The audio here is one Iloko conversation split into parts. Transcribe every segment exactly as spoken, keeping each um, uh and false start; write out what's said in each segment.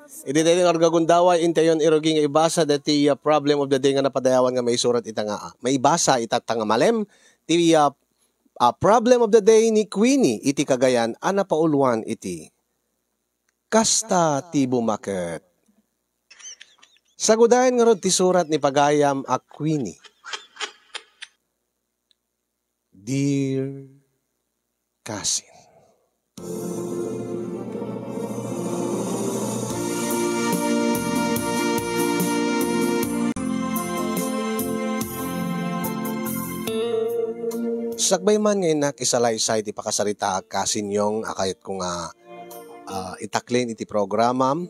Idi daytoy nga gundaway, intayon irugi nga ibasa daytoy, ah, problem of the day nga napadayawan nga maisurat ita nga, ah, maibasa ita ta nga malem, ti, ah, ah, problem of the day ni Queenie iti Cagayan a napauluan iti Kasta ti Bumaket. Sagudayen ngarud ti surat ni pagayam a Queenie. Dear Cousin. Sakbay man nga innak isalaysay ti pakasaritaak, Cousin Yong, a kayatko nga, ah, itaklin iti programam.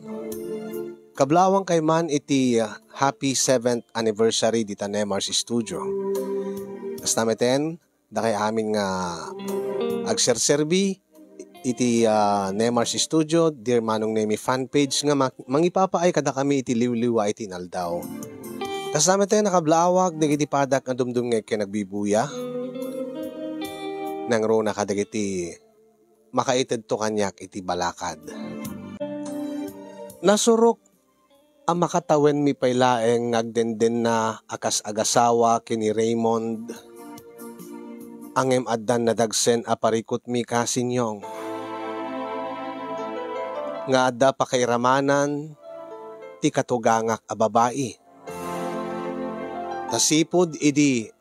Kablawang kay man iti, ah, happy seventh anniversary dita Nemars Studio. Kasta meten, dakay amin nga agserserbi iti, ah, Nemars Studio, Dear Manong Nemi fan page nga mang-, mangipapaay kadakami iti liwliwa iti inaldaw. Kasta meten, nakablawag dagiti padak nga dumdum nga ken agbibuya. Nangruna kadagiti makaitedto kaniak iti balakad. Nasurok a makatawenmi pay laeng nga agdendenna a kas agasawa ken ni Raymond. Ngem addan nadagsen a parikutmi, Cousin Yong, nga adda pakairamanan ti katugangak a babai. Ta sipud idi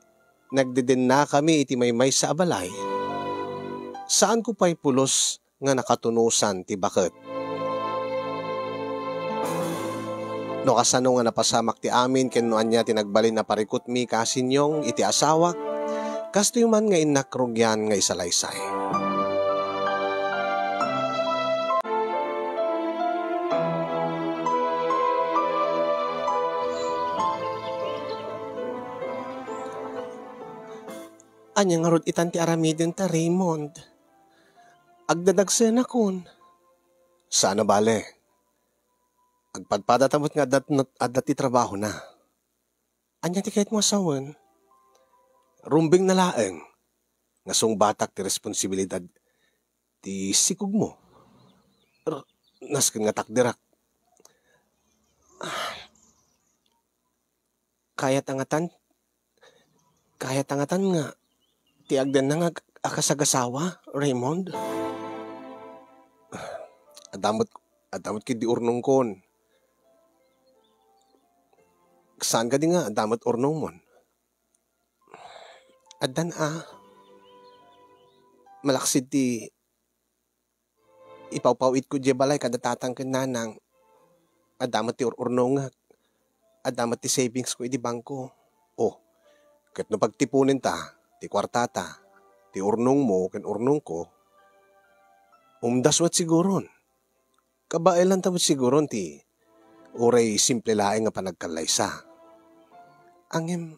nagdedennakami iti maymaysa a balay, saanko pay pulos nga nakatunosan ti baket. No kasano nga napasamak ti amin ken no ania ti nagbalin a parikutmi, Cousin Yong, iti asawak, kastoy man nga innak rugian nga isalaysay. Ania ngarud itan ti aramidenta, Raymond? Agdadagsenakon. Saan a bale. Agpadpadata met nga adda, adda ti trabahona. Ania ti kayatmo a sawen? Rumbeng na laeng nga sungbatak ti responsibilidad ti sikogmo. R-, nasken nga takderak. Kayat angatan, kayat angatan nga ti agdenna nga ag-, akasagasawa, Raymond? Adda met, adda met ketdi urnongkon. Saan kadi nga adda met urnongmon? Addan a. Malaksid ti ipawpaw-itko diay balay kada tatang ken nanang. Adda met ti ur-urnongek. Adda met ti savings ko idi bangko. O, ket no pagtiponenta ti kuartata, ti urnongmo ken urnongko, umdas met siguron. Kabaelanta met siguron ti uray simple laeng nga panagkallaysa. Ngem,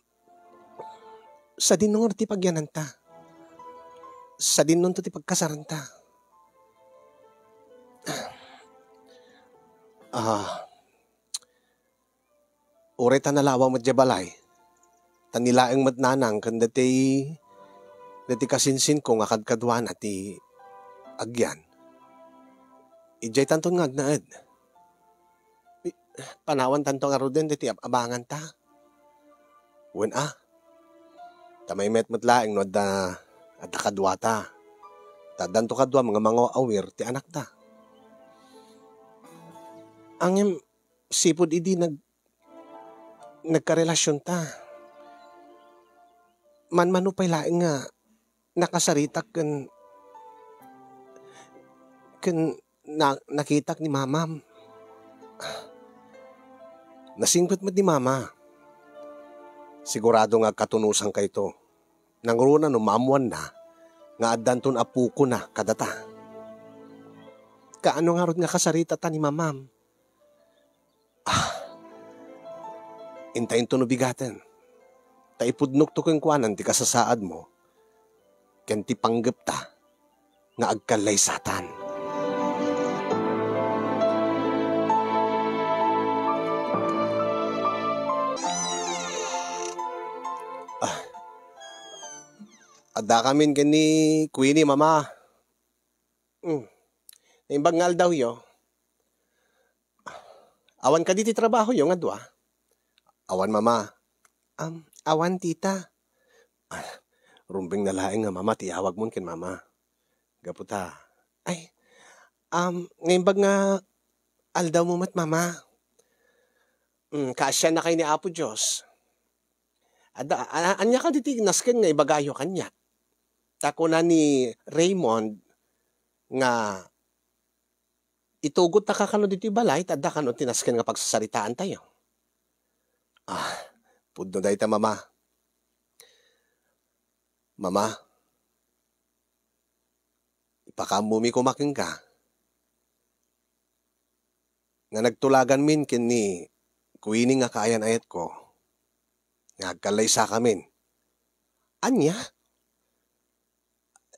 sadinno ngarud ti pagyananta? Sadinno ti pagkasaranta? Ah, uray ta nalawa met diay balay, ta ni laeng met nanang ken dati, dati kasinsinko nga kadkaduana ti agyan. Idiaytanton nga agnaed. Panawantanto ngaruden daytoy ab-abanganta. Wen a. Ta maymayat met laeng no adda, adda kaduata. Ta addanto kadua nga mangaw-awir ti anakta. Ngem sipud idi nag-, nagkarelasionta, manmano pay laeng nga nakasaritak ken, ken na-, nakitak ni mamam. Nasingpet met ni mama. Sigurado nga agkatunosankayto. Nangruna no maammoanna nga addanton a pukona kadata. Kaano ngarud nga kasaritata ni mamam? Ah, intaynto no bigaten. Ta ipudnokto kenkuana ti kasasaadmo ken ti panggepta nga agkallaysatan. Ah, addakamin ken ni Queenie, Mama. Hmm. Naimbag nga aldawyo, Awan kadi ti trabahoyo nga dua? Awan, Mama. Am, awan, Tita. Ah, rumbeng na laeng nga Mama ti iawagmon ken Mama. Gapu ta, ay, am, naimbag nga aldawmo met, Mama. Mm, kaasiannakay ni Apo Dios. Adda, a-, ania kadi ti nasken nga ibagayo kaniak? Ta kuna ni Raymond nga itugotnaka kano ditoy balay, ta adda kano ti nasken nga pagsasaritaantayo. Ah, pudno dayta, Mama. Mama, ipakaammomi koma kenka nga nagtulaganmin ken ni Queenie nga kaayan-ayatko, nga agkallaysakamin. Ania?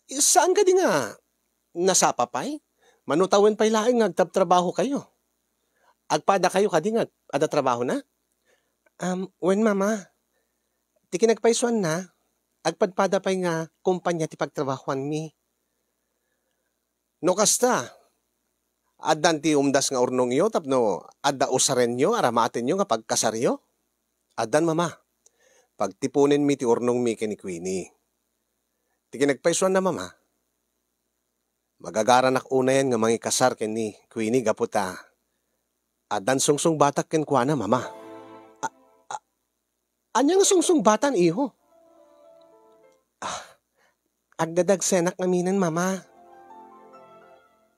Saan kadi nga nasapa pay? Mano ta wen pay laeng nga agtabtrabahokayo? Agpadakayo kadi nga adda trabahona? Um, wen, Mama. Ti kinagpaysuanna, agpadpada pay nga kompania ti pagtrabahoanmi. No kasta, addan ti umdas nga urnongyo tapno adda usarenyo, aramatenyo nga pagkasaryo? Addan, Mama. Pagtiponenmi ti urnongmi ken ni Queenie. Ti kinagpaysuanna, Mama, magagaranak unayen nga mangikasar ken ni Queenie gapu ta addan sungsungbatak kenkuana, Mama. A-, a-, ania nga sungsungbatan, iho? Ah, agdadagsenak ngaminen, Mama.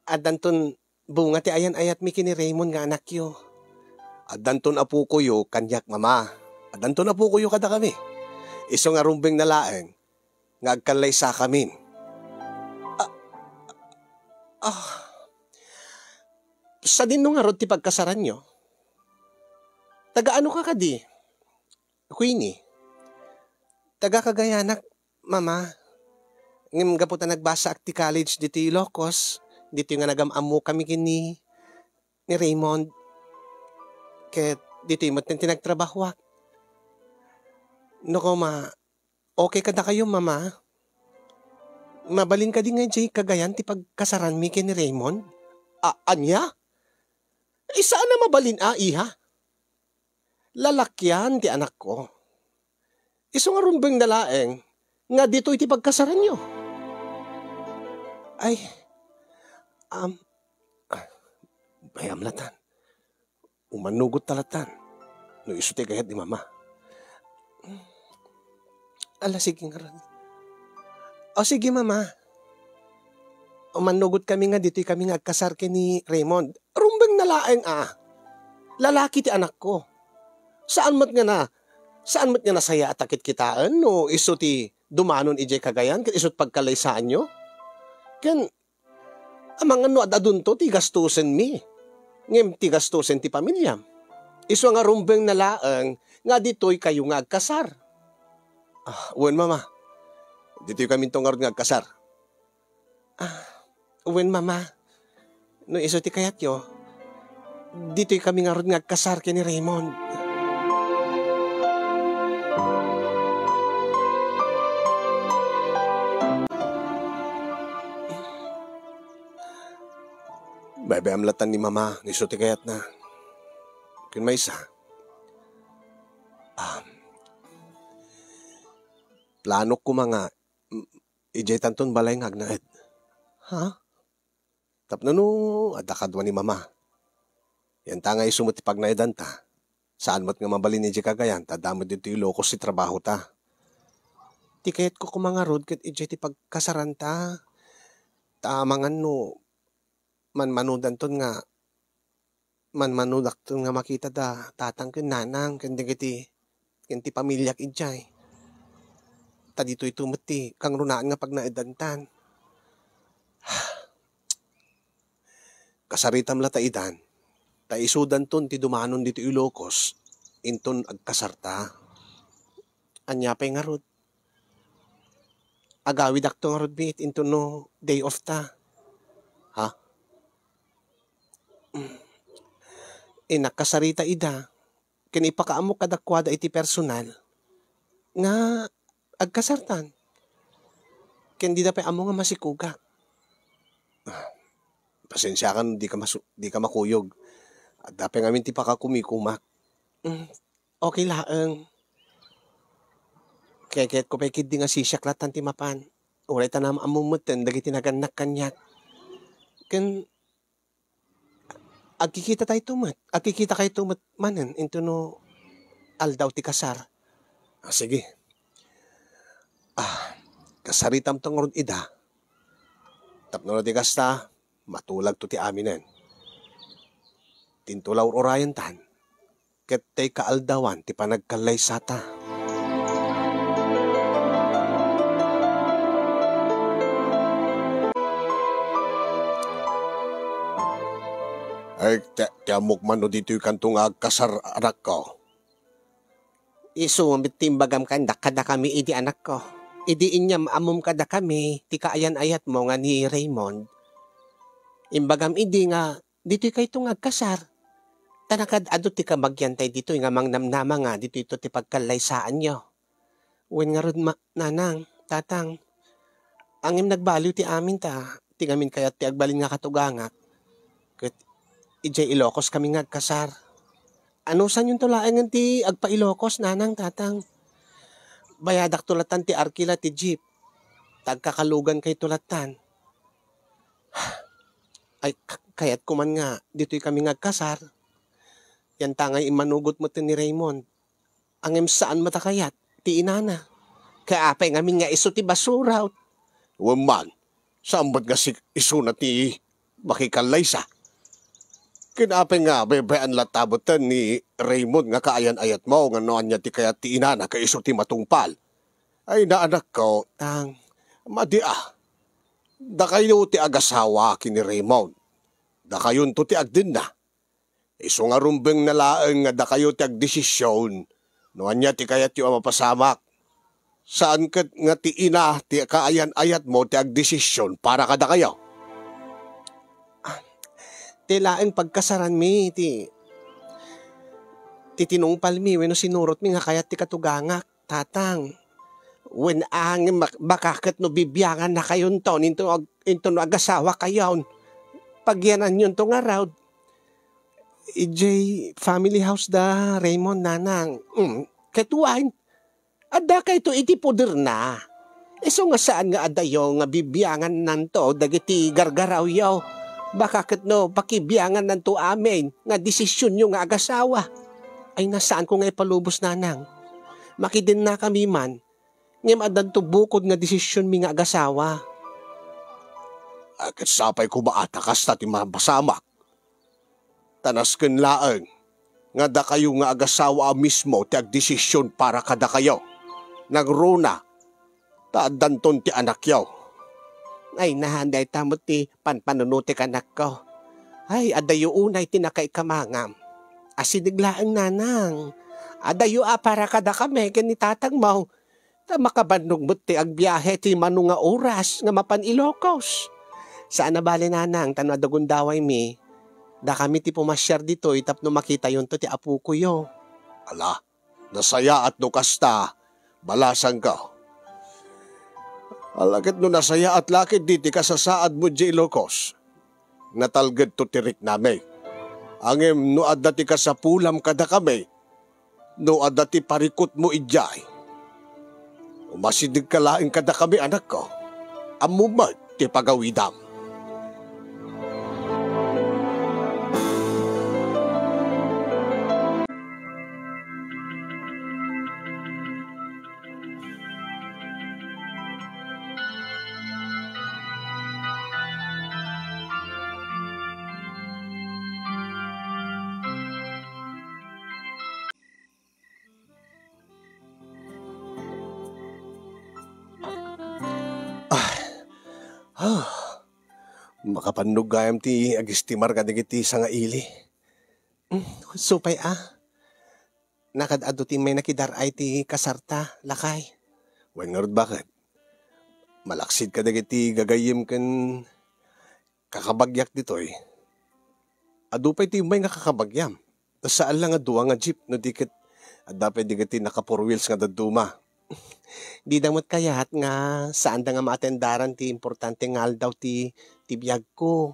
Addanton bunga ti ayan-ayatmi ken ni Raymond nga anakyo. Addanton apokoyo kaniak, Mama. Addanton apokoyo kadakami. Isu nga rumbeng na laeng nga agkallaysakamin. Ah, ah, sadinno ngarud ti pagkasaranyo? Taga ano ka kadi, Queenie? Taga Cagayanak, Mama. Ngem gapu ta nagbasaak ti college ditoy Ilocos, ditoy nga nagam-ammokami ken ni, ni Raymond. Ket ditoy met ti nagtrabahoak. No koma, okay kadakayo, Mama? Mabalin kadi nga idiay Cagayan ti pagkasaranmi ken ni Raymond? A-, ania? Ay, saan a mabalin a, iha? Lalakian ti anakko. Isu nga rumbeng na laeng nga ditoy ti pagkasaranyo. Ay, am, ah, bayam latan. Umanugot ta latan no isu ti kayat ni Mama. Ala, sige ngarud. O, sige, Mama. Umanugot kami nga ditoy kami nga agkasar ken ni Raymond. Rumbeng na laeng, a. Lalaki ti anakko. Saan met nga na, saan met nga nasayaat a kitkitaen no isu ti dumanon idiay Cagayan ket isu ti pagkallaysaanyo? Ken amangan no ad-adunto ti gastusenmi, ngem ti gastusen ti pamiliam. Isu nga rumbeng na laeng nga ditoy kayo nga agkasar. Ah, wen, Mama. Ditoy kaminto ngarud nga agkasar. Ah, wen, Mama. No isu ti kayatyo, ditoy kami ngarud nga agkasar ken ni Raymond. Baybayam latan ni Mama no isu ti kayatna. Ken maysa, ah, planok koma nga, mm, idiay tanton balay nga agnaed. Ha? Tapno no adda kadua ni Mama. Yanta nga isu met ti pagnaedanta. Saan met nga mabalin idiay Cagayan ta adda met ditoy Ilocos ti trabahota. Ti kayatko koma ngarud ket idiay ti pagkasaranta. Ta amangan no manmanudanton nga manmanudakton nga makita da tatang ken nanang ken dagiti, ken ti pamiliak idiay. Ta ditoyto met ti kangrunaan nga pagnaedantan. Kasaritam la ta idan, ta isudanton ti dumanon ditoy Ilocos, inton agkasarta. Ania pay ngarud? Agawidakto ngarud met inton no day off ta. Ha? Innak kasarita ida, ken ipakaammo kadakuada iti personal nga agkasartan. Ken dida pay ammo nga masikugak. Ah, pasensiakan, di ka masu-, di ka makuyog. Adda pay ngamin ti pakakumikumak. Mm, okay laeng. Kayatko pay ketdi nga sisiak latan ti mapan. Uray ta naam-ammom metten dagiti nagannak kaniak. Ken agkikitatayo met, agkikitakayto met manen intono aldaw ti kasar. Ah, sige. Ah, kasaritamto ngarud ida. Tapno no di kasta, matulagto ti aminen. Dinto la ur-urayentan, ket tay kaaldawan ti panagkallaysata. Ay, ti, ti ammok man no ditoy kanto nga agkasar, anakko? Isu met ti imbagam kanda-, kadakami idi, anakko. Idi inyam-ammom kadakami ti kaayan-ayatmo nga ni Raymond, imbagam idi nga ditoy kayto nga agkasar. Ta nakad-adu ti kabagiantay ditoy nga mangnamnama nga ditoyto ti pagkallaysaanyo. Wen ngarud ma-, nanang, tatang, ngem nagbaliw ti amin ta ti ngamin kayat ti agbalin nga katugangak. Ket idiay Ilocos kami nga agkasar. Anusanyonto laengen ti agpa-Ilocos, nanang, tatang? Bayadakto latan ti arkila ti jeep. Ta agkakalugankayto latan. Ay, k-, kayatko man nga ditoy kami nga agkasar. Yantangay immanugot met ni Raymond. Ngem saan met a kayat ti inana. Kaya apay ngamin nga isu ti basuraw? Wen man, saan met nga si-, isuna ti makikallaysa? Ken apay nga baybay-an latta metten ni Raymond nga kaayan-ayatmo nga no ania ti kayat ti inana ket isu ti matungpal? Ay, naanakko, tang, madi a. Dakayo ti agasawa ken ni Raymond. Dakayonto ti agdenna. Isu nga rumbengna laeng nga dakayo ti agdesisyon no ania ti kayatyo a mapasamak. Saan ket nga ti ina ti kaayan-ayatmo ti agdesisyon para kadakayo. Ah, ti laeng pagkasaranmi ti, ti tinungpalmi wenno sinurotmi nga kayat ti katugangak. Tatang, wen angem bak-, baka ket no bibiangannakayonton intono ag-, intono agasawakayon, pagyananyonto ngarud. Idiay family house da Raymond, nanang. Mm, ket wen, addakayto iti poderna. Isu nga saan nga adayo nga bibiangannanto dagiti gargarawyo. Baka ket no pakibiangannanto amin nga desisionyo nga agasawa. Ay, na saanko nga ipalubos, nanang. Makidennakami man, ngem addanto bukod nga desisionmi nga agasawa. Ah, ket sapay koma a ta kasta ti mapasamak. Ta nasken laeng nga dakayo nga agasawa a mismo ti agdesision para kadakayo. Nangruna, ta addanton ti anakyo. Ay, na, dayta met ti panpanunotek, anakko. Ay, adayo unay ti nakaikkamangam. Asideg laeng, nanang. Adayo a para kadakami ken ni tatangmo. Ta makabannog met ti agbiahe ti mano nga oras nga mapan Ilocos. Saan a bale, nanang, ta no adda gundawaymi, dakami ti pumasiar ditoy tapno makitayonto ti apokoyo. Ala, nasayaat no kasta, balasangko. Ala ket no nasayaat la ketdi ti kasasaadmo idiay Ilocos, natalgedto ti riknami. Ngem no adda ti kasapulam kadakami, no adda ti parikutmo idiay, umasidegka laeng kadakami, anakko. Ammom met ti pagawidam. Ah. Ah. Makapannog gayam ti agistimar kadagiti sangaili. Mm, supay a. Nakad-adu ti may nakidar-ay ti kasarta, lakay. Wen ngarud, baket? Malaksid kadagiti gagayyem ken kakabagiak ditoy. Adu pay ti immay nga kakabagiam. Saan la nga dua nga jeep no di ket adda pay dagiti naka-four wheels nga dadduma. Dida met kayat nga saanda nga maatendaran ti importante nga aldaw ti, ti biagko.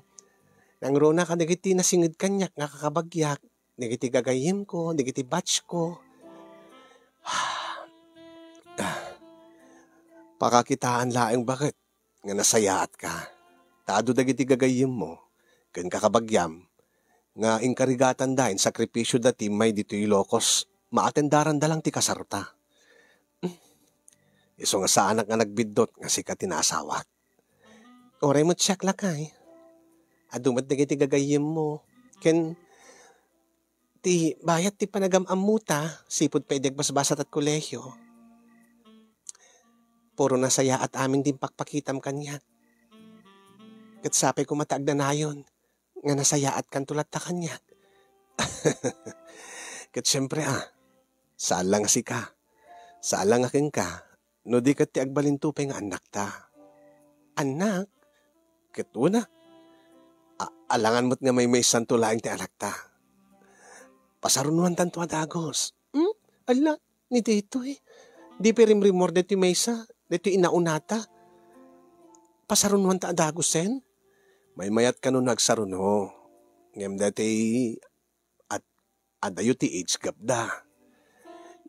Nangruna kadagiti nasinged kaniak nga kakabagyak, dagiti gagayyemko, dagiti batchko. Pakakitaan laeng baket nga nasayaatka. Ta adu dagiti gagayyemmo ken kakabagiam nga inkarigatanda, insakripisioda ti immay ditoy Ilocos, maatendaranda lang ti kasarta. Isu nga saanak nga nagbiddut nga sika ti naasawak. Uray met siak, lakay. Adu met dagiti gagayyemmo. Ken ti bayat ti panagam-ammota, sipud pay idi agbasbasat at kolehio. Puro nasayaat amin ti impakpakitam kaniak. Ket sapay koma ta agnanayon nga nasayaatkanto latta kaniak. Ket siempre, a, saan la nga sika. Saan la nga kenka, no di ket ti agbalinto pay nga annakta. Annak? Ket wen a, a-, alangan met nga maymaysanto laeng ti anakta. Pasarunoantanto a dagus. Hmm? Ala, ni daytoy. Di pay rimrimmuar daytoy maysa, daytoy inaunata. Pasarunoanta a dagusen? Maymayat kano no agsaruno. Ngem daytoy at adayo ti age gapda.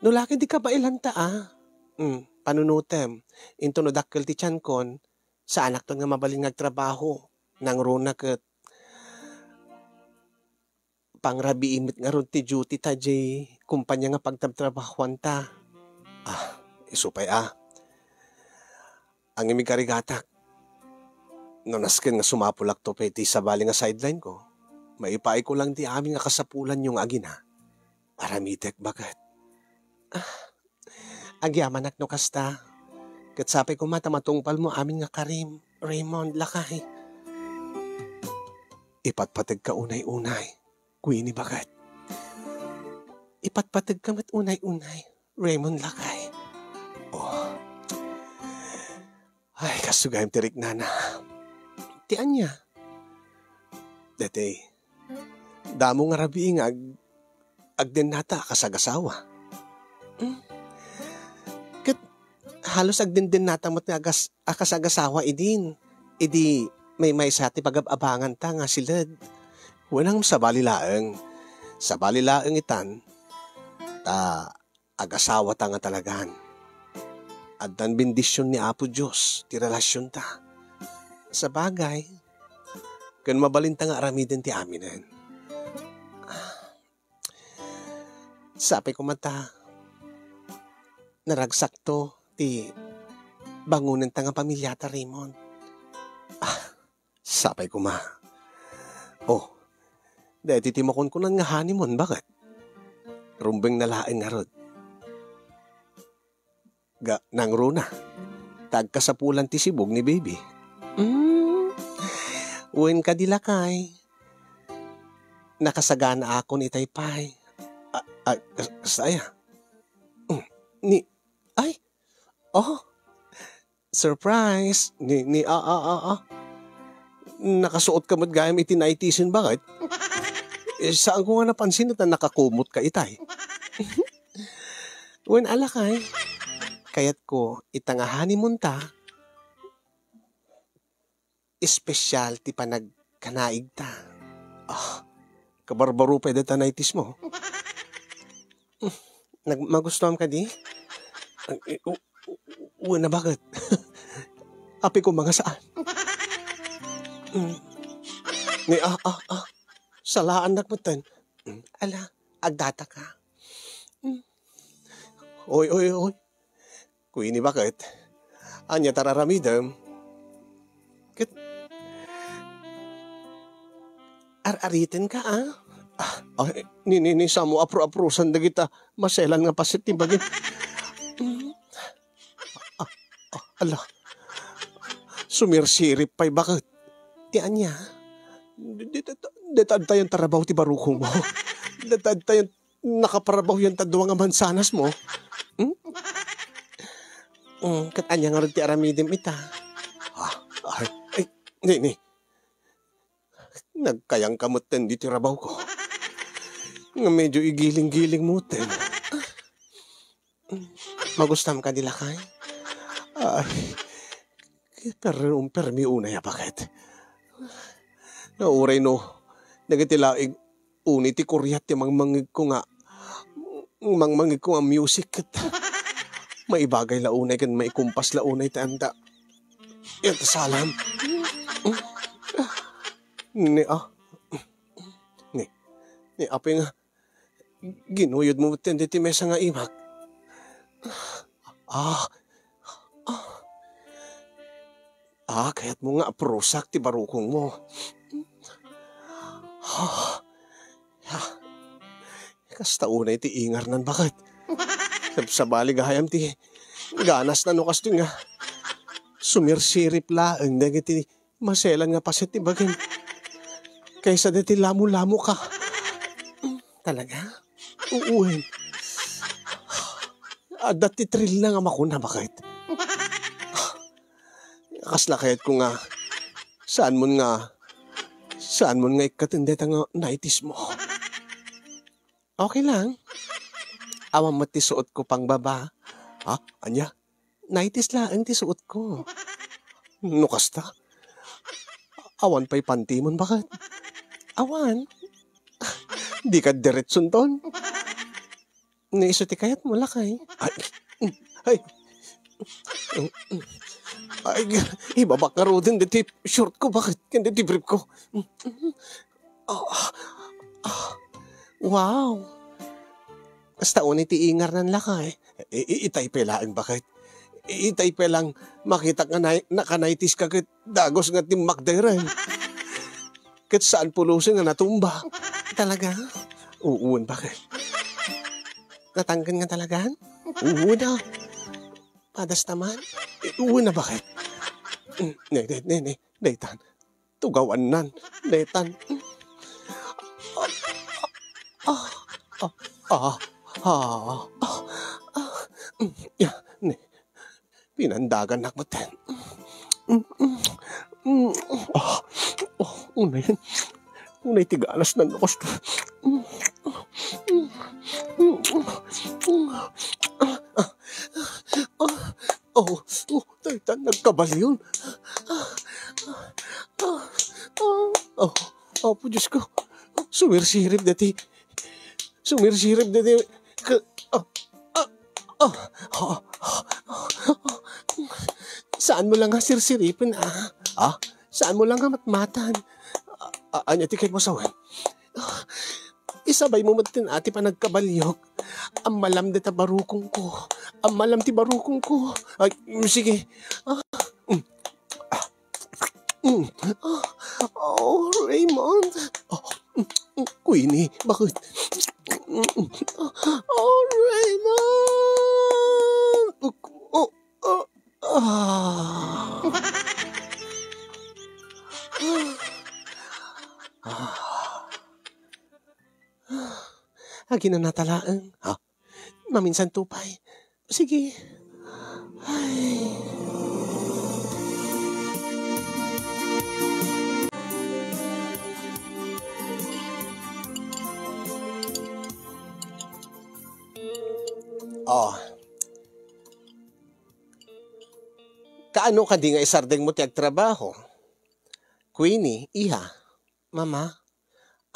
No la ket di kabaelanta, a. Hmm, panunotem. Inton no dakkel ti tiankon, saanakton nga mabalin nga agtrabaho. Nangruna ket pangrabii met ngarud ti duty ta diay kumpanya nga pagtrabtrabahuanta. A, isu pay a. Ngem ikarigatak, no nasken nga sumapulakto pay ti sabali nga sideline ko, maipaayko lang ti amin nga kasapulanyo nga agina. Aramidek baket. A, agyamanak no kasta. Ket sapay koma ta matungpalmo amin nga karim, Raymond, lakay. Ipatpategka unay-unay, Queenie baket. Ipatpategka met unay-unay, Raymond, lakay. O. Ay, kastoy gayam ti riknana. Ti ania? Daytoy, damo nga rabii nga ag-, agdennata a kas agasawa. Hmm. Ket halos agdendennata met nga agas-, a kas agasawa idin. Idi maymaysa ti pagab-abanganta nga siled. Wen a, sabali laeng. Sabali laeng itan, ta agasawata nga talagan. Addan bendision ni Apo Dios ti relasionta. Sabagay, ken mabalinta nga aramiden ti aminen. Sapay koma ta naragsakto ti bangonenta nga pamiliata, Raymond. A, sapay koma. O, daytoy ti makunkunan nga honeymoon, baket? Rumbengna laeng ngarud. Ga-, nangruna. Ta agkasapulan ti sibug ni baby. Hmm. Wen kadi, lakay. Nakasaganaakon itay pay. A, a, kas-, kasta aya? Hmm. Ni, ay! O! Surprise! Ni, ni, a, a, a, a. Nakasuotka met gayam iti nightisen, baket? E, saanko nga napansin ta nakakumotka itay. Wen a, lakay. Kayatko, ita nga honeymoonta, espesyal ti panagkanaigta. A, kabarbaro pay dayta nightisen mo. Nag-, magustuam kadi? Ay, u-, u-, wen a, baket? Apay koma nga saan? Mm. Ni, a, a, a. Salaannak metten. Mm. Ala, agdataka. Mm. Oy, oy, oy. Queenie, baket? Ania ti ar-aramidem? Ket ar-aritenka, a? A, ay, ni, ni, ni, samo apro-aprosan dagita maselan nga paset ti bagim. Mm. A, a, ala. Sumirsirip pay, baket? Ti ania? Di, di, di, di, adtayon tarabaw ti barukom. Di, di, adtayon nakaparabawyan ta dua nga mansanas mo. Hmm? Mm, ket ania ngarud ti aramidem ita? A, ay, ay, ni, ni. Nagkayangka metten ditoy rabawko. Nga medyo igiling-giling mo metten. Magustuam kadi, lakay? Ay, pero permi unay a, baket? Uray no, dagiti laing unay ti kuriat ti mangmangegko nga, mangmangegko nga music ket maibagay la unay ken maikumpas la unay ti anda. Iti salam. Ni, ah, ni, ni apay nga ginuyodmo met deti mesa nga imak. Ah, ah, ah, kayatmo nga aprusak ti barukongmo. Ah, ah, kasta unay ti ingarnan baket. Sabsabali gayam ti ganasna no kastoy nga sumirsirip laeng dagiti maselan nga paset ti bagim. Kaysa deti lamo-lamo ka. Talaga? Uwen. Adda ti thrill na nga makuna, baket. Kasla kayatko nga saan mon nga, saan mon nga ikkaten deta nga nighties mo. Okay lang. Awan met ti suot ko pangbaba. Ha? Anya? Nighties laeng ti suot ko. No kasta, awan pay pantimon, baket? Awan. Di ka diretsonton. Ni isu ti kayatmo, lakay. Ay, ay, ay, ibabak ngaruden deti short ko, baket? Ken deti brief ko. Ah, ah, wow. Kasta unay ti ingarnan, lakay. I-, i-, itay pay laeng, baket. I-, itay pay lang makitak nga nay-, naka-nighties ka ket dagus nga timmakder. Ket saan pulusen nga natumba. Talaga? Uwen, baket. Natangken nga talagan? Uwen a. Padasta man? Uwen a, baket. Mm, ne, ne, ne, ne. Daytan. Tugawannan. Daytan. Ah, ah, ah, ah, ah, ah, mm, ya, ne. Pinandagannak metten. Mm, mm, mm, ah, oh, unay. Unay ti ganasnan no kastoy. Mm, mm, mm, mm, ah, ah, ah, oh, oh, daytan nagkabalion. Ah, ah, ah, ah, oh, Apo Dios ko. Sumirsirip deti. Sumirsirip deti. Ka-, ah, ah, ah, ah, ah, ah. Saan mo lang nga sirsiripen, ah? Ah? Saan mo lang nga matmatan? Ah, ah, anya ti kayat mo sawen? Ah, isabay mo met ti panagkabaliok. Ammalam deta barukongko. Ammalam ti barukongko. Ay, mm, sige. Ah, mm. Ah, mm. Ah, oh, Raymond. Ah, mm, mm, Queenie, bakit? Mm, mm. Ah, oh, Raymond. Oh, oh, oh, ah. Ah. Aginana ta laeng. Ha? Maminsan to pay. Sige. Ay. Oh. Kaano kadi nga isardengmo ti agtrabaho? Queenie, iha. Mama,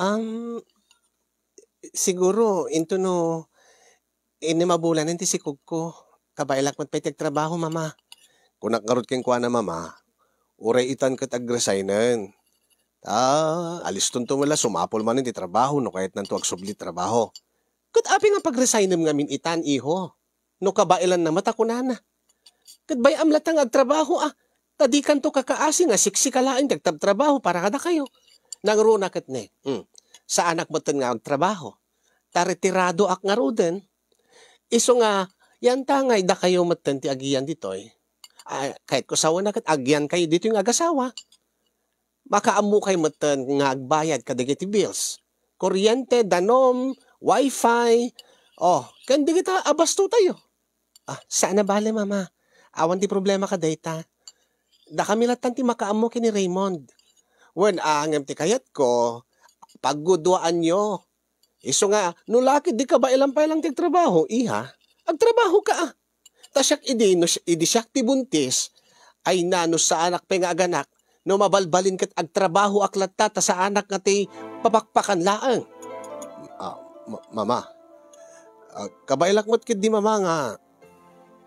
um, siguro, into no, innem a bulanen ti sikogko. Kabaelak met pay ti agtrabaho, Mama. Kunak ngarud kenkuana, Mama, uray itan ket agresignen. Ta, alistonto met la sumapul manen ti trabaho no kayatnanto agsubli ti trabaho. Ket apay nga pagresignem ngamin itan, iho? No kabaelanna met a kunana. Ket bay-am latta nga agtrabaho, a, ta dikanto kakaasi nga siksika laeng ti agtabtrabaho para kadakayo. Nangruna ket ne, hmm, saanak metten nga agtrabaho. Ta retiradoak ngaruden. Isu nga, yantangay dakayo metten ti agiyan ditoy. A, kayatko sawen a ket agiyankayo ditoy nga agasawa. Makaammokay metten nga agbayad kadagiti bills. Kuryente, danum, wifi, oh, ken dagita a bastotayo. Ah, saan a bale, Mama. Awan ti problema kadayta. Dakami lattan ti makaammo ken ni Raymond. Wen, a, ngem ti kayatko, pagguduaanyo. Isu nga, no la ket di kabaelan pay lang ti agtrabaho, iha, agtrabahoka, a. Ta siak idi, no si-, idi siak ti buntis, ay na, no saanak pay nga aganak, No mabalbalin ket agtrabahoak latta ta saanak nga ti papakpakan laeng. Ah, ma-, mama. Ah, kabaelak met ketdi, mama, nga,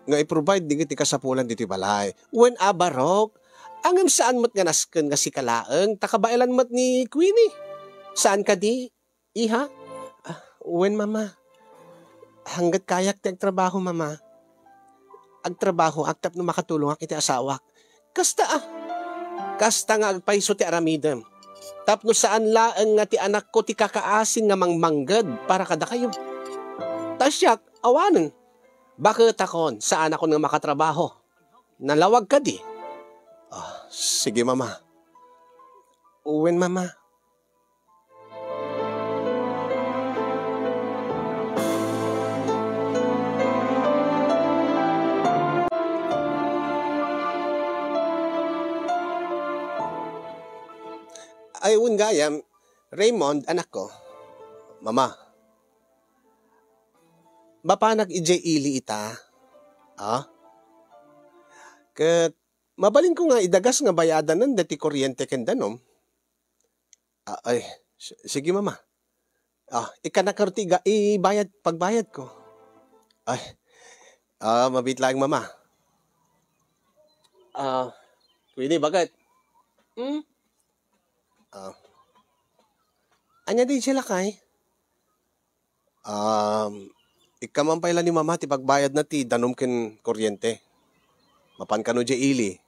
nga i-provide dagiti kasapulan ditoy balay. Wen a, Barok, ngem saan met nga nasken nga sika laeng ta kabaelan met ni Queenie. Saan kadi? Iha? Ah, wen, mama. Hanggat kayak ti agtrabaho, mama. Agtrabahoak tapno makatulongak iti asawak. Kasta, ah. Kasta nga agpayso ti aramidem. Tapno saan laeng nga ti anakko ti kakaasi nga mangmangged para kadakayo. Ta siak, awanen. Baketakon, saanakon nga makatrabaho. Nalawag kadi? Ah, sige, mama. Wen, mama. Ay, wen gayam, Raymond, anakko. Mama, mapanak idiay ili ita. Ah? Ket mabalinko nga idagas nga bayadanen deti kuryente ken danum. Ah, ay, si-, sige, mama. Ah, ikkanak ngarud ti iga-, ibayad, pagbayadko. Ay, ah, mabiit laeng, mama. Ah, Queenie, bakit? Hmm? Ah. Ania di siya lakay? Um, ikkan man pay la ni mama ti pagbayadna ti danum ken kuryente. Mapan kano diay ili,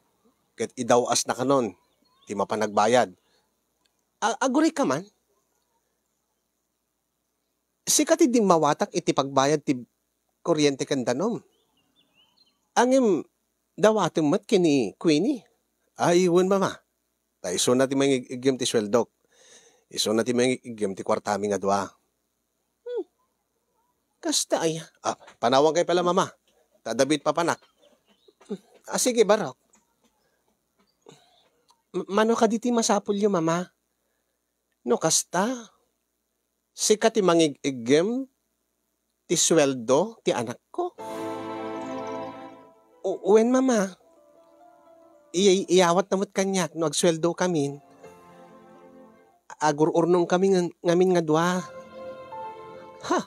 ket idaw-asna kanon ti mapan nagbayad. A-, agurayka man? Sika ti dimmawatak iti pagbayad ti kuryente ken danum. Ngem dawatem met ken ni Queenie. Ay, wen, mama. Ta isuna ti mangig-iggem ti sueldok. Isuna ti mangig-iggem ti kuartami nga dua. Hmm. Kasta aya. Ah, panawankayo pay la, mama. Ta adda biit papanak. Ah, sige, Barok. M-, mano kadi ti masapulyo, mama? No kasta, sika ti mangig-iggem ti sueldo ti anakko? U-, wen, mama. Iyay-, iyawatna met kaniak no agsueldokamin. Agur-urnongkami ngan-, ngamin nga dua. Ha?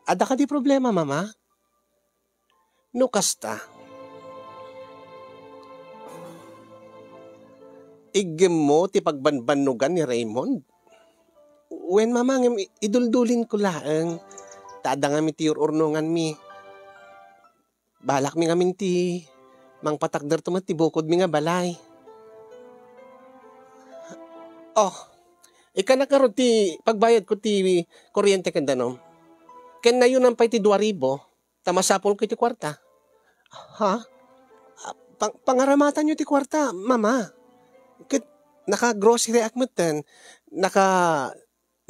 Adda kadi problema, mama? No kasta, iggemmo ti pagbanbannogan ni Raymond? Wen, mama, ngem i-, iduldulinko laeng. Ta adda ngamin ti ur-urnonganmi. Balakmi ngamin ti mangpatakderto met ti bukodmi nga balay. Oh, ikkanak ngarud ti pagbayadko ti kuryente ken danum. Ken nayonan pay ti dua ribu. Ta masapulko iti kuarta. Ha? Ah, pang-, pangaramatanyo ti kuarta, mama. Ket naka-groceryak metten, naka-,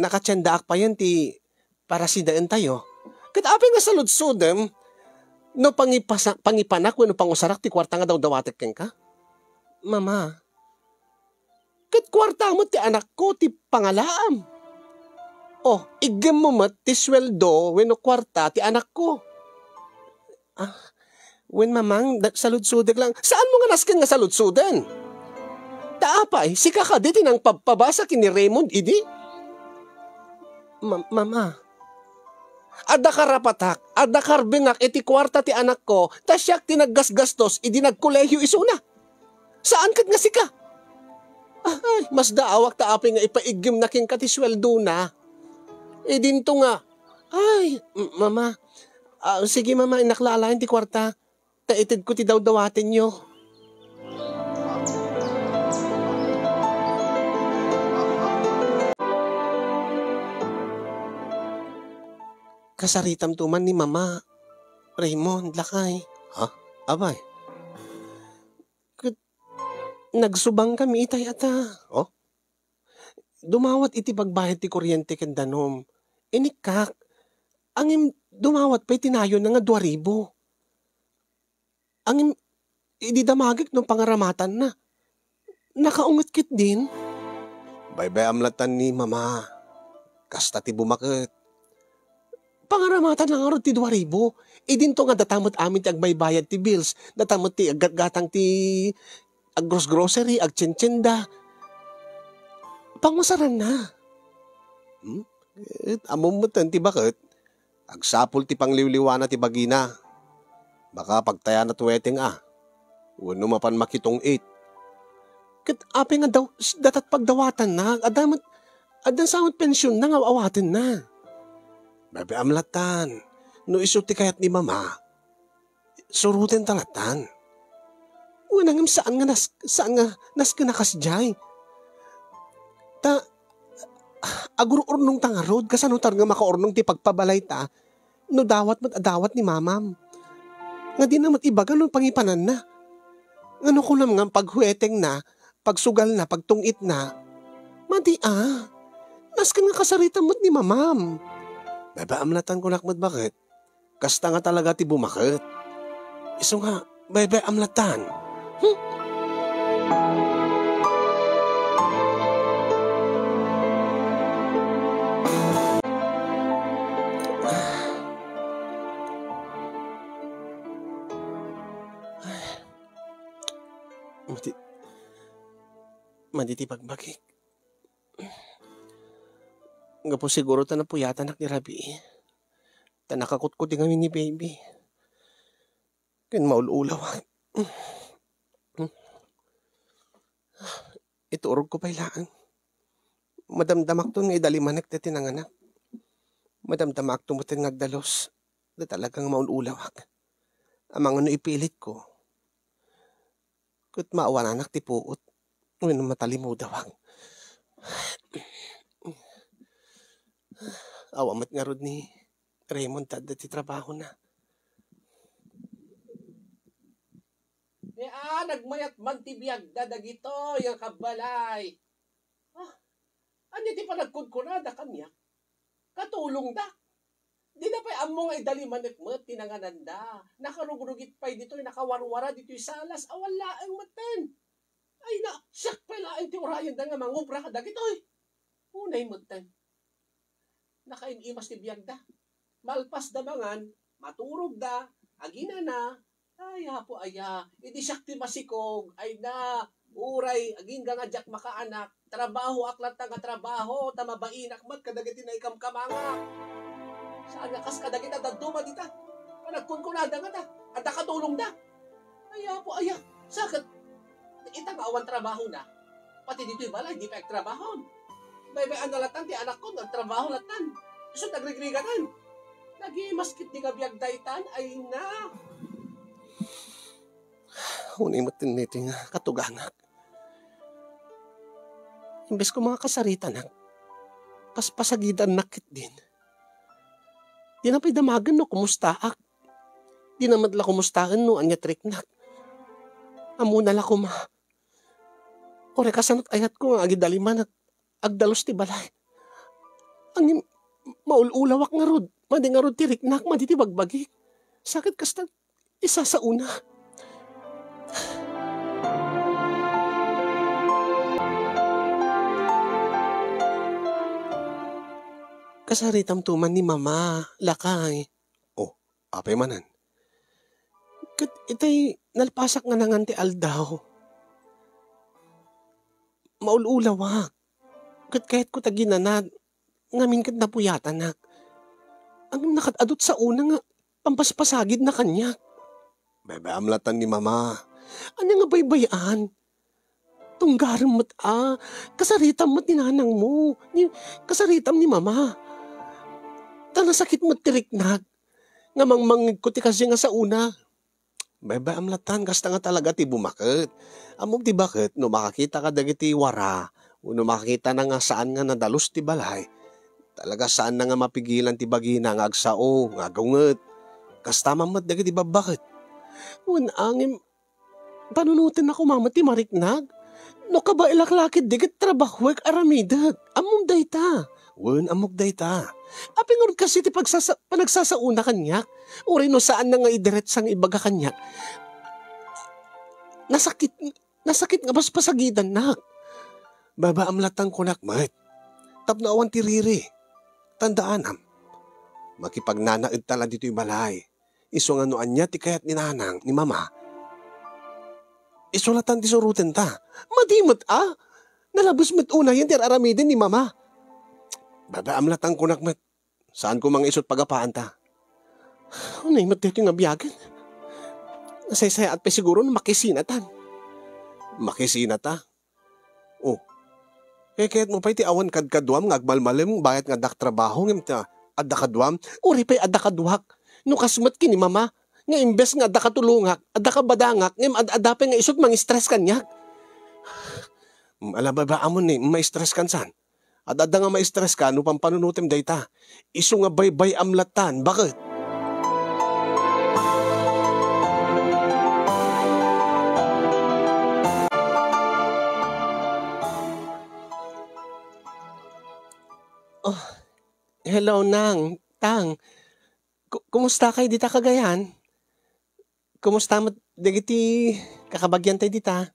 nakatiendaak payen ti para sidaentayo. Ket apay nga saludsodem no pangipasa-, pangipanak wenno pangusarak ti kuarta nga dawdawatek kenka? Mama, ket kuarta met ti anakko ti pangalaam. Oh, iggemmo met ti sueldo wenno kuarta ti anakko. Ah, wen, mamang, da-, saludsodek lang. Saanmo nga nasken nga saludsoden? Ta apay, sika kadi ti nangpabpabasa ken ni Raymond idi? Ma-, mama, adda karapatak, adda karbengak iti kuarta ti anakko, ta siak ti naggasgastos idi nagkolehiyo isuna. Saan ket nga sika? Ay, masdaawak ta apay nga ipaiggimna kenka ti sueldona. Idinto nga, ay, m-, mama. Ah, sige, mama, innak la alaen ti kuarta. Ta itedko ti dawdawatenyo. Kasaritamto man ni mama, Raymond, lakay. Ha? Apay? Ket nagsubangkami itay ata. Oh? Dumawat iti pagbayad ti kuryente ken danum. Inikkak. Ngem dumawat pay ti nayonna nga dua ribu. Ngem idi damagek no pangaramatanna, nakaunget ketdin. Baybay-am latan ni mama. Kasta ti bumaket. Pangaramatan lang ngarud ti dua ribu. Idinto nga data met amin ti agbaybayad ti bills, data met ti aggatgatang ti aggrosgrocery, agtientienda. Pangusaranna. Hmm? Ket ammom metten ti baket, agsapul ti pangliwliwana ti bagina. Baka pagtayana ti weteng a. Wenno mapan makitong-it. Ket apay nga daw, s-, datat pagdawatanna, adda met, adda sa met pensionna nga awatenna. Bebe-am lattan, no isu ti kayat ni Mama, surotenta lattan. Wen, ngem saan nga nas-, saan nga nasken a kasdiay. Ta, agur-urnongta ngarud, kasano ta nga makaurnong ti pagpabalayta, no dawat met a dawat ni Mamam. Nga dina met ibaga no pangipananna. Nga no kunam nga paghuetengna, pagsugalna, pagtung-itna, madi a. Nasken nga kasaritam met ni Mamam. Bebe-am lattan, kunak met baket. Kasta nga talaga ti bumaket. Isu nga, bebe-am lattan. Hmm? Madi, madi ti bagbagik. Gapu siguro ta napuyatanak ni rabii. Ta nakakutkuti ngamin ni baby. Ken maul-ulawak. Iturogko pay laeng. Madamdamakton nga idalimanek daytoy nanganak. Madamdamakto metten nga agdalus. Da talaga nga maul-ulawak. Amangan no ipilitko. Ket maawananak ti puot wenno matalimudawak. Awan met ngarud ni Raymond ta adda ti trabahona. Ni a, nagmayat man ti biagda dagitoy nga kabbalay. Ah, ania ti panagkunkunada kaniak? Katulongda. Dina pay ammo nga idalimanek met ti nangananda. Nakarugrugit pay ditoy, nakawarwara ditoy salas, awan laeng metten. Ay na, siak pay laeng ti urayenda nga mangubra kadagitoy. Unay metten. Nakaim-imas ti biagda. Malpasda mangan, maturogda, aginana, ay, Apo aya, idi siak ti masikog, ay na, uray, agingga nga diak makaanak, trabahoak latta nga trabaho, ta mabainak met kadagiti naikamkamangak. Saan nga kas kadagita dadduma dita. Panagkunkunada ngata, adda katulongda. Ay, Apo aya, sa ket ita nga awan trabahona, pati ditoy balay, di pay agtrabahon. Baybay-anna lattan ti anakko nga agtrabaho lattan. Isu ti agrigrigatan. Nagimas ketdi nga biag daytan, ay na. Unay met ti nga katugangak. Imbes ko nga kasaritanak, paspasagidannak ketdin. Dina pay damagen no kumustaak. Dina met la kumustaen no ania ti riknak. Ammona la koma. Uray kasano ti ayatko nga agidaliman ag-, agdalus ti balay. Ngem maul-ulawak ngarud. Madi ngarud ti riknak, madi ti bagbagik. Sa ket kasta, isasaona. Kasaritamto man ni Mama, lakay. Oh, apay manen? Ket itay nalpasak nga nangan ti aldaw. Maul-ulawak. Ket kayatko ta ginanad, ngamin ket napuyatanak. Ngem nakad-adut saona nga pampaspasagidna kaniak. Baybay-am lattan ni Mama. Ania nga baybay-an? Tunggarem met a, kasaritam met ni nanangmo, ni, kasaritam ni Mama. Ta nasakit met ti riknak, nga mangmangngegko ti kasdi nga saona. Baybay-am lattan, kasta nga talaga ti bumaket. Ammom ti baket, no makakita kadagiti wara, wenno makakitana nga saan nga nadalus ti balay, talaga saanna nga mapigilan ti bagina nga agsao, nga agunget. Kasta man met dagiti babbaket. Wen, ngem, panunotenna koma met ti mariknag. No kabaelak la ketdi ket trabahoek, aramidek. Ammom dayta. Wen, ammok dayta. Apay ngarud kasi ti pagsasa-, panagsasaona kaniak? Uray no saanna nga idiretsa nga ibaga kaniak, nasakit, nasakit nga paspasagidannak. Baybay-am lattan kunak met. Tapno awan ti riri. Tandaanam. Makipagnanaedta la ditoy balay. Isu nga no ania ti kayat ni nanang, ni Mama, Isu latan ti surotenta. Madi met a. Nalabes met unayen ti ar-aramiden ni Mama. Babaam latan kunak met. Saan ko mangisut pagapaanta. Unay met daytoy nga biagen. Nasaysayaat pay siguro no makisinatan. Makisinata? Oh. Kayat mo pay ti awan kadkaduam nga agmalmalem bayat nga addak trabaho ngem ta adda kaduam? Uray pay adda kaduak. No kas met ken ni Mama, nga imbes nga adda katulongak, adda kabadangak, ngem ad-adda pay nga isut mangistress kaniak. Mm, ala, babaamon ni, maistreskan san. Ad-adda nga maistreska no pampanunotem dayta. Isu nga baybay-am latan, baket. Oh, hello, Nang, Tang. Ku-, kumusta kay dita Cagayan? Kumusta met dagiti kakabagiantay dita?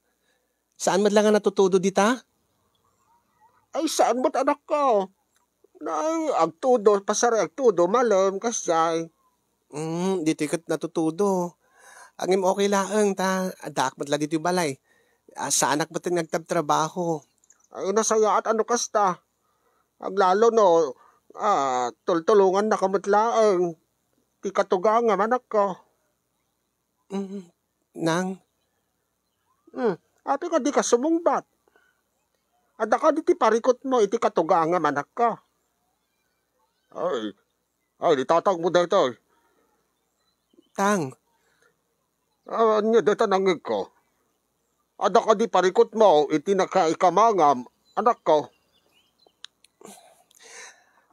Saan met la nga natutudo dita? Ay, saan met, anakko? Nay, agtudo, pasar-, agtudo, malem, kasjay. Mm, ditoy ket natutudo. Ngem okay laeng ta, addaak met la ditoy balay. Ah, saanak met nga agtabtrabaho. Ay, nasayaat no kasta. Aglalo no, ah, tultulongannaka met laeng ti katugangam, anakko. Mm, Nang. Hmm, apay nga dika sumungbat? Adda kadi ti parikutmo iti katugangam, anakko? Ay, ay, ni tatangmo daytoy. Tang. Ah, ania dayta nangngegko? Adda kadi parikutmo iti nakaikamanam, anakko?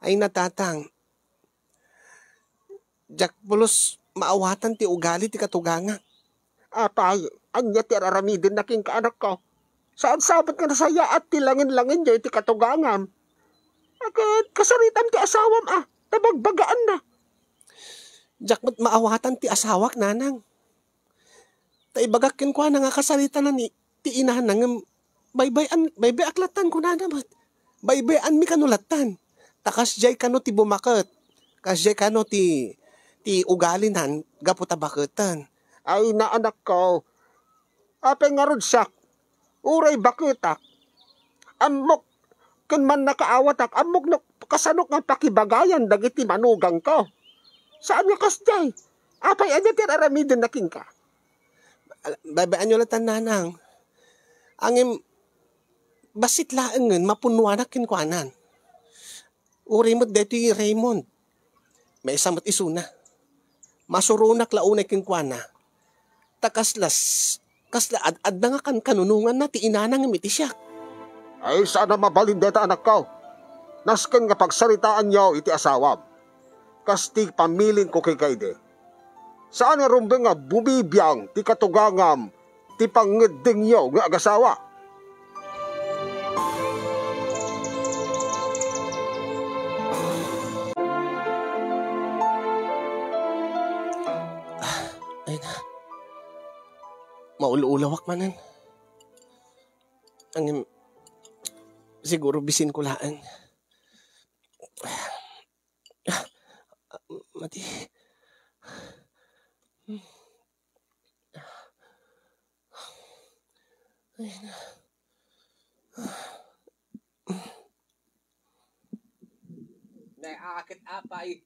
Ay, natatang. Diak pulos maawatan ti ugali ti katugangak. Apay, ania ti ar-aramidenna kenka, anakko? Saan sa met nga nasayaat ti langen-langenyo iti katugangam? Ket kasaritam ti asawam a, ta bagbagaanna. Diak met maawatan ti asawak, nanang. Ta ibagak kenkuana nga kasaritanan ni, ti inana ngem baybay-an, baybayak latan kunana met. Baybayanmi kano latan. Ta kasdiay kano ti bumaket. Kasdiay kano ti, ti ugalinan gapu ta baketen. Ay, naanakko. Apay ngarud siak? Uray baketak. Ammok ken mannakaawatak, ammok no kasano nga pakibagayan dagiti manugangko. Saan nga kasdiay? Apay, ania ti ar-aramidenna kenka? Al-, babaanyo latan, nanang. Ngem, bassit laengen mapunnoanak kenkuanan. Uray met daytoy Raymond. Maysa met isuna. Masuronak la unay kenkuana. Ta kaslas, kasla ad-adda nga kankanunonganna ti inana ngem iti siak. Ay, saan a mabalin dayta, anakko. Nasken nga pagsaritaanyo iti asawam. Kas ti pamilingko kaydi. Saan nga rumbeng nga bumibiang ti katugangam ti pangngeddengyo nga agasawa. Ay na. Maul-ulawak manen. Ngem, siguro bisin ko laeng. Madi. Ay na. Naakit apay.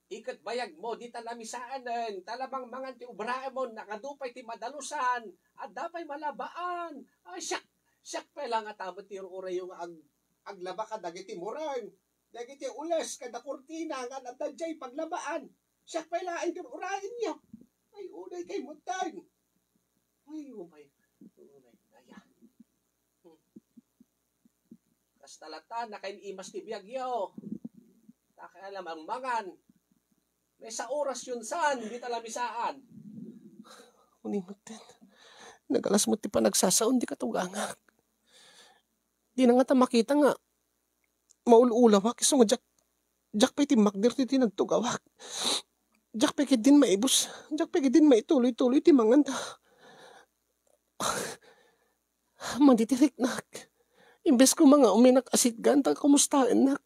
Iket bayagmo, dita lamisaanen, ta la mangmangan ti obraemon, nagadu pay ti madalusan, adda pay malabaan. Ay, siak, siak pay la nga tamet ti ur-urayo nga ag-, aglaba kadagiti mureng. Dagiti ules kada kurtina nga adda diay paglabaan, siak pay laeng ti ur-urayenyo. Ay, unay kay mutteng. Ay, umay, unay kaya. Hmm. Kasta latta, nakain-imas ti biagyo. Takay alam ang mangan. Maysa oras yun san, di talamisaan. Uni mutten. Nagalas mo ti panagsasaon di katugangak. Di na nga ta makita nga maul-ulawak, isu nga diak, diak pay timmakder ti tinagtugawak. Diak pay ketdin maibus, diak pay ketdin maituloy-tuloy ti manganda. Madi ti riknak. Imbes koma nga uminak a sitgan ta kumustaennak.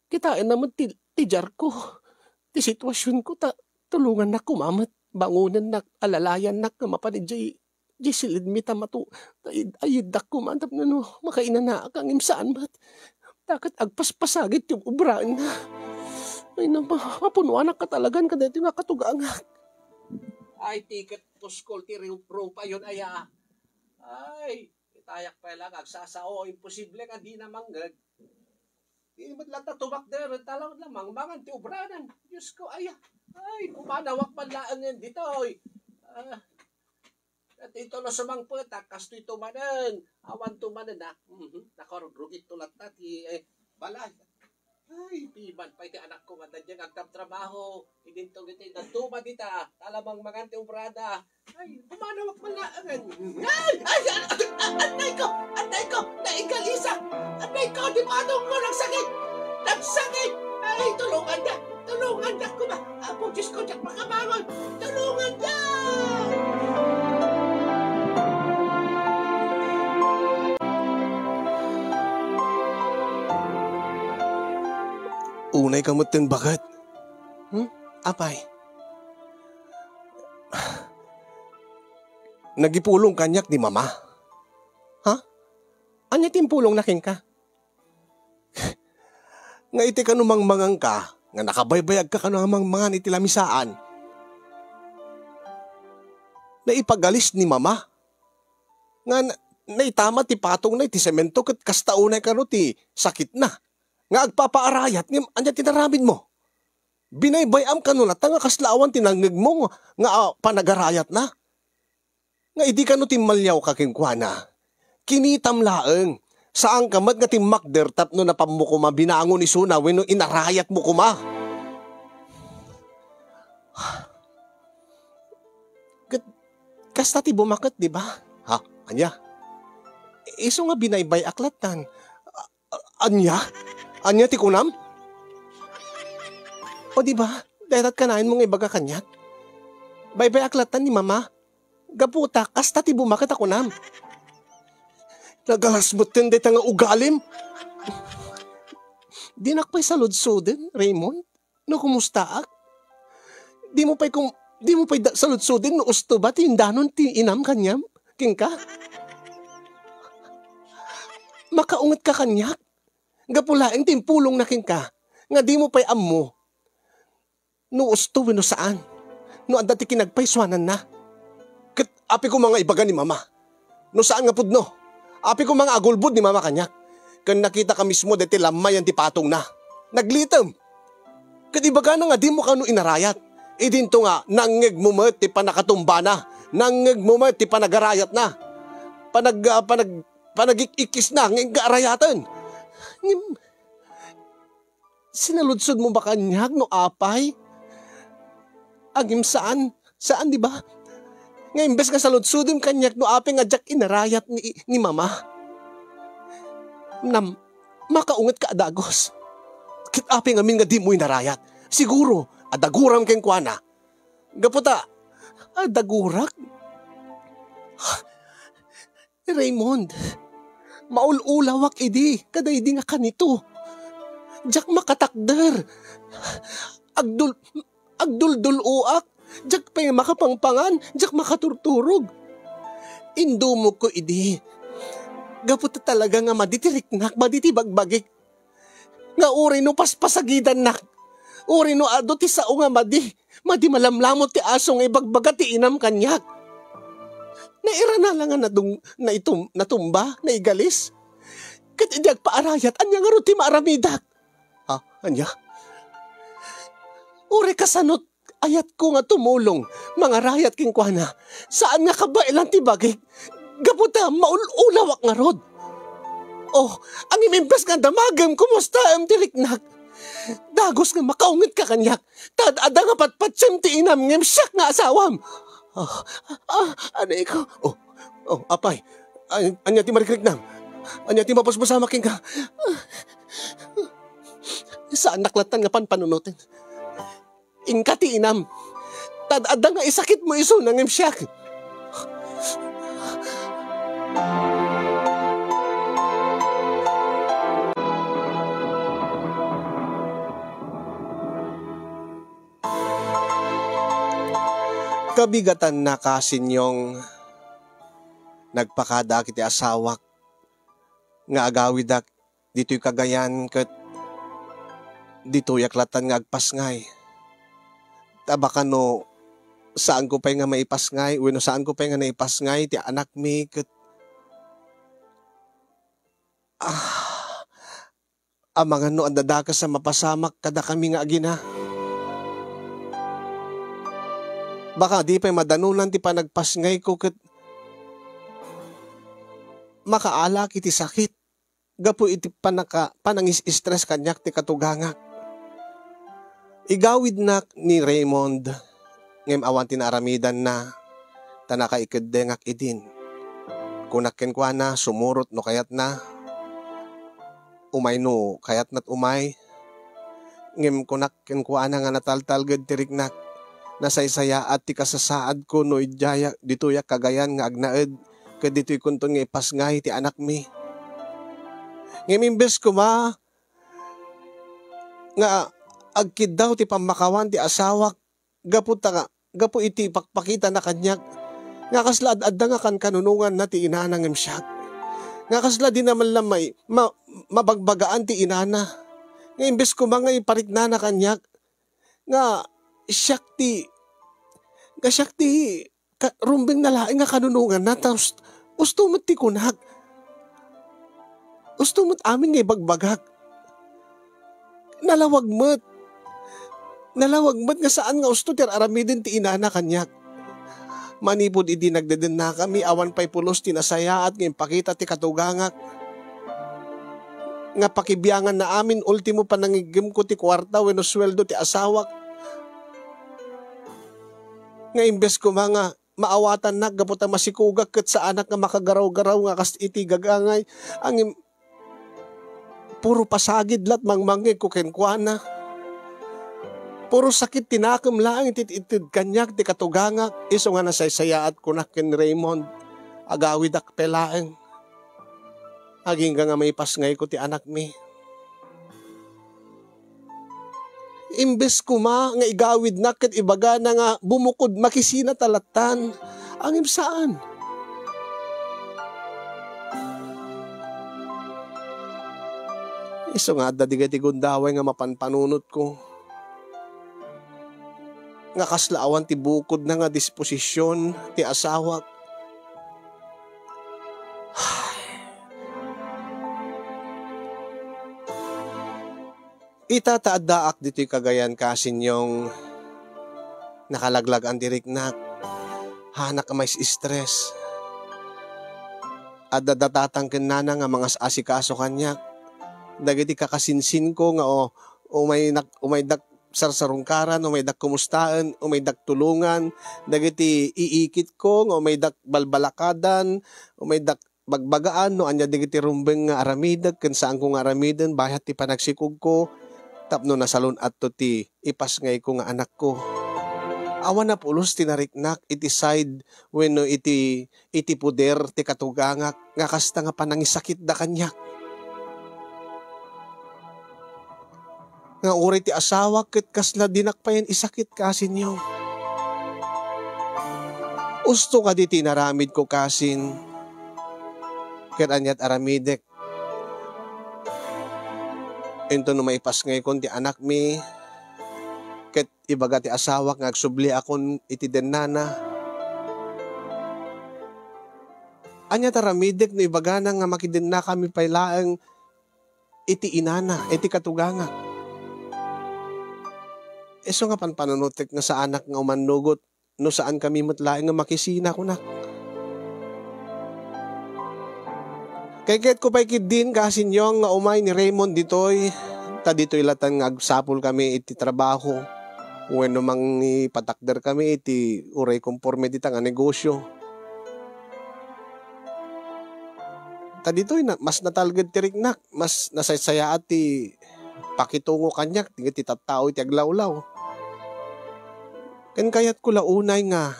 Kitaenna met ti, ti diarko, ti situasionko, ta tulongannak koma met, bangonennak, alalayannak nga mapan idiay Diay silidmi ta mato, ay-, ayiddak koma tapno no makainanaak, ngem saan met. Ta ket agpaspasagid ti obraenna. Ay, napa-, mapunoanak katalagan kadaytoy nga katugangak. Ay, ti ket puskol ti ru-, rupayon aya. Ay, itayak pay la nga agsasao, imposible nga dina mangngeg. Di met latta tumakder, ta laeng la mangmangan ti obranan. Diyos ko, aya. Ay, pumanawak man laengen ditoy. Ah, Daytoy no sumangpetak, kastoyto manen. Awanto manen, ah. Mhm. Nakarugrugitto latta ti, eh, balay. Ay, piman pay ti anakko nga adda diay agtrabtrabaho. Idinto iti dadduma dita, ta la mangmangan ti obrada. Ay, pumanawak man laengen. Ay, ay, ay, ay, annay ko, annay ko, naigalisa. Annay ko, ti patong mo nagsakit. Nagsakit. Ay, tulungan na. Tulungan na ko ba? Apo Diyos ko, diak makabangon. Tulungan na! Unay ka met ten baket. Hmm? Apay? Nagipulong kaniak ni Mama. Ha? Ania ti impulongna kenka? Nga iti kano mangmanganka, nga nakabaybayagka kano a mangmangan iti lamisaan, naipagalis ni Mama. Nga na-, naitama ti patongna iti semento ket kasta unay kano ti sakitna. Nga agpapaarayat, ngem ania ti naramidmo? Binaybay-am kano latta nga kasla awan ti nangngegmo nga, nga, ah, panagarayatna. Nga idi kano timmaliawka kenkuana, kinitam laeng. Saanka met nga timmakder tapno napammo koma binangon isuna wenno inarayatmo koma. Ket kasta ti bumaket, di ba? Ha? Ania? Isu nga binaybay-ak lattan. A-, ania? Ania ti kunam? O, di ba? Dayta ti kanayon mo nga ibaga kaniak. Baybay-ak lattan ni Mama. Gapu ta, kasta ti bumaket a kunam. Nagalas metten dayta nga ugalim. Dinak pay saludsoden, Raymond. No kumustaak? Di mo pay kum-, di mo pay da-, saludsoden no usto ba ti indanon ti inam kaniam, kenka? Makaunget ka kaniak? Gapu laeng ti impulongna kenka nga di mo pay ammo no usto wenno saan, no adda ti kinagpaysuananna. Ket apay koma nga ibaga ni Mama? No saan nga pudno, apay koma nga agulbod ni Mama kaniak. Ken nakitaka mismo daytoy lammayan ti patongna. Naglitem. Ket ibagana nga dimo kano inarayat. Idinto nga nangngegmo met ti pannakatumbana, nangngegmo met ti panagarayatna. Panag-, ah, panag-, panagik-ikkisna nga inka arayaten. Ngem, sinaludsodmo ba kaniak no apay? Ngem saan, saan, di ba? Nga imbes nga saludsodem kaniak no apay nga diak inarayat ni, ni Mama. Nam, makaunget ka a dagus. Ket apay ngamin nga dimo inarayat? Siguro, adaguram kenkuana. Gapu ta, adagurak? Raymond, maul-ulawak idi, kadaydi nga kanito. Diak makatakder. Agdul-, agduldul-oak. Diak pay makapangpangan, diak makaturturog. Indumogko idi. Gapu ta talaga nga madi ti riknak, madi ti bagbagik. Nga uray no paspasagidannak, uray no adu ti sao nga madi, madi malamlamut ti aso nga ibagbaga ti inam kaniak. Nairana la nga nadung-, naitum-, natumba, naigalis. Ket idi agpaarayat, ania ngarud ti maaramidak? Ha? Ania? Uray kasano ayatko nga tumulong, mangarayat kenkuana, saan nga kabaelan ti bagik, gapu ta maul-ulawak ngarud. Oh, ngem imbes nga damagem, kumustaem ti riknak? Dagus nga makaunget ka kaniak, ta ad-, adda nga patpatsem ti inam ngem siak nga asawam. Ah, ah, anay ko. Oh, oh, apay. An-, ania ti marikriknam? Ania ti mapuspusamak kenka? Saannak lattan nga panpanunoten. Inka ti inam. Tad-adda nga isakitmo isuna ngem siak. Kabigatanna, Kasinyong. Nagpakadaak iti asawak nga agawidak ditoy Cagayan ket ditoyak latta nga agpasngay. Ta baka no saanko pay nga maipasngay wenno saanko pay nga naipasngay ti anakmi ket, ah, amangan no adda dakes a mapasamak kadakami nga agina. Baka di pay madanonan ti panagpasngayko ket makaalak iti sakit gapu iti panaka-, panangis-stress kaniak ti katugangak. Igawidnak ni Raymond, ngem awan ti naaramidanna, ta nakaikeddengak idin. Kunak kenkuana, sumurot no kayatna, umay no kayatna't umay. Ngem kunak kenkuana nga nataltalged ti riknak. Nasaysayaat ti kasasaadko no idiayak ditoyak Cagayan nga agnaed ket ditoy kunton nga ipasngay ti anakmi. Ngem imbes koma nga agkiddaw ti pammakawan ti asawak gapu ta, gapu iti pakpakitana kaniak nga kasla ad-adda nga kankanunonganna ti inana ngem siak. Nga kasla di naman la may-, ma-, mabagbagaan ti inana. Nga imbes koma nga ipariknana kaniak nga siak ti, nga siak ti ka-, rumbeng na laeng nga kanunonganna, ta us-, usto met ti kunak. Usto met amin nga ibagbagak. Nalawag met. Nalawag met nga saan nga usto ti ar-aramiden ti inana kaniak. Manipud idi nagdedennakami, awan pay pulos ti nasayaat nga impakita ti katugangak. Nga pakibianganna amin, ultimo panangiggemko ti kuarta wenno sueldo ti asawak. Nga imbes koma nga maawatannak gapu ta masikugak ket saanak nga makagaraw-garaw nga kas iti gagangay, ngem puro pasagid la't mangmangngegko kenkuana. Puro sakit ti nakem laeng ti it-ited kaniak ti katugangak, isu nga nasaysayaat kunak ken Raymond, agawidak pay laeng. Agingga nga maipasngayko ti anakmi. Imbes koma nga igawidna ket ibagana nga bumukod makisina ta lattan, ngem saan. Isu nga adda dagiti gundaway nga mapanpanunotko, nga kasla awan ti bukodna nga disposision ti asawak. Ita ta addaak ditoy Cagayan, Kasinyong, nakalaglag-an ti riknak, haanak a mais-stress. Adda datatan ken nana nga mangas-asikaso kaniak. Dagiti kakasinsinko nga, o, umaynak-, umaydak sarsarungkaran, umaydak kumustaen, umaydak tulongan. Dagiti iikitko nga umaydak balbalakadan, umaydak bagbagaan no ania dagiti rumbeng nga aramidek ken saanko nga aramiden bayat ti panagsikogko tapno nasalun-atto ti ipasngayko nga anakko. Awan a pulos ti nariknak iti side wenno iti, iti poder ti katugangak nga kasta nga panangisakitda kaniak. Nga uray ti asawak ket kasla dinak payen isakit, Kasinyong. Usto kadi ti inaramidko, Kasin? Ket aniat aramidek? Inton no maipasngaykon ti anakmi, ket ibaga ti asawak nga agsubliakon iti dennana. Aniat aramidek no ibagana nga makidennakami pay laeng iti inana, iti katugangak. Isu nga panpananutek nga saanak nga umannugot no saankami met laeng nga makisina, kunak. Kaykayatko pay ketdin, Kasinyong, nga umay ni Raymond ditoy, ta ditoy latan nga agsapulkami iti trabaho, wenno mangipatakderkami iti uray komporme dita nga negosio. Ta ditoy na, mas natalged ti riknak, mas nasaysayaat ti pakitungo kaniak, ti, ti tattao iti aglawlaw. Ken kayatko la unay nga,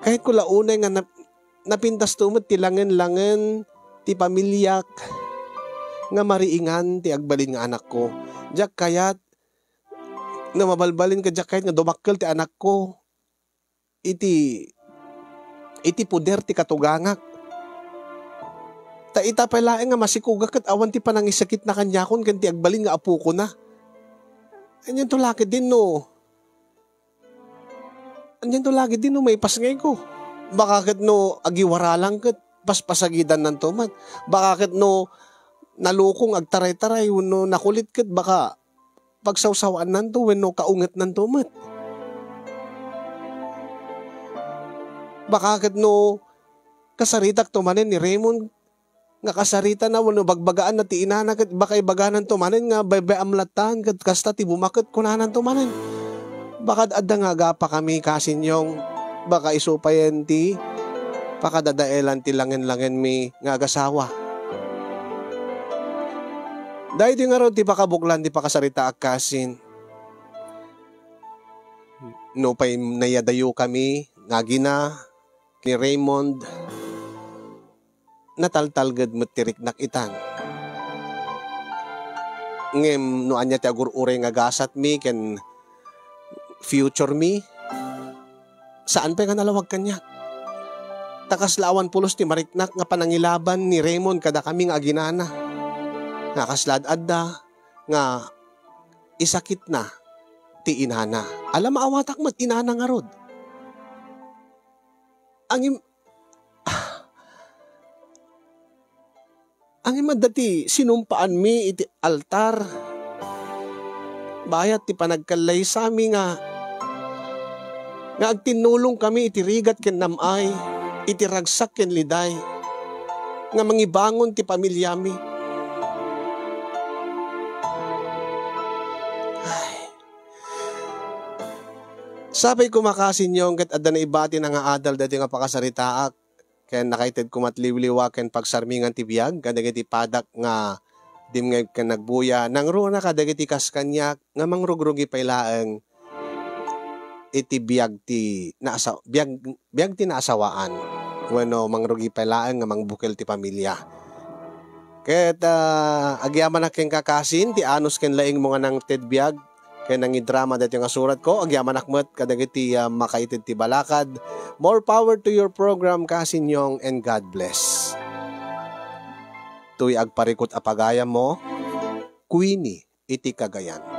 kayatko la unay nga nap-, napintasto met ti langen-langen ti pamiliak nga mariingan ti agbalin nga anakko. Diak kayat, no mabalbalin ket diak kayat nga dumakkel ti anakko. iti, iti poder ti katugangak. Ta ita pay laeng nga masikogak ket awan ti panangisakitna kaniakon ken ti agbalin nga apokona. Anianto la ketdin no, anianto la ketdin no maipasngayko? Baka ket no agiwaralang ket paspasagidannanto met. Baka ket no nalukong agtaray-taray wenno nakulit ket baka pagsawsawaannanto wenno kaungetnanto met. Baka ket no kasaritakto manen ni Raymond nga kasaritana wenno bagbagaanna ti inana ket baka ibagananto manen nga bay-bay-am latta ket kasta ti bumaket kunananto manen. Baka adda nga agapakami, Kasinyong, baka isu payen ti pakadadaelan ti langen-langenmi nga agasawa. Daytoy ngarud ti pakabuklan ti pakasaritaak, Kasin. Nupay nayadayokami nga agina ni Raymond, nataltalged met ti riknak itan. Ngem no ania ti agur-uray nga gasatmi ken future mi, saan pay nga nalawag kaniak. Ta kasla awan pulos ti mariknak nga panangilaban ni Raymond kadakami nga aginana. Nga kasla ad-adda nga isakitna ti inana. Ala, maawatak met inana ngarud. Angim-, angim adda ti sinumpaanmi iti altar. Bayat ti panagkallaysami nga, nga agtinnulongkami iti rigat ken nam-ay, iti ragsak ken liday, nga mangibangon ti pamiliami. Ay. Sapay koma, Kasinyong, ket adda naibati nga adal daytoy nga pakasaritaak, ken nakaited koma ti liwliwa ken pagsarmingan ti biag kadagiti padak nga dimngeg ken nagbuya. Nangruna kadagiti kas kaniak nga mangrugrugi pay laeng iti biag ti naasa-, biag, biag ti naasawaan wenno mangrugi pay laeng nga mangbukel ti pamilia. Ket, ah, agyamanak kenka, Kasin, ti anus ken laingmo nga nangted biag ken nangidrama daytoy nga suratko. Agyamanak met kadagiti, ah, makaited ti balakad. More power to your program, Kasin Yong, and God bless. Toy agparikut a pagayammo, Queenie iti Cagayan.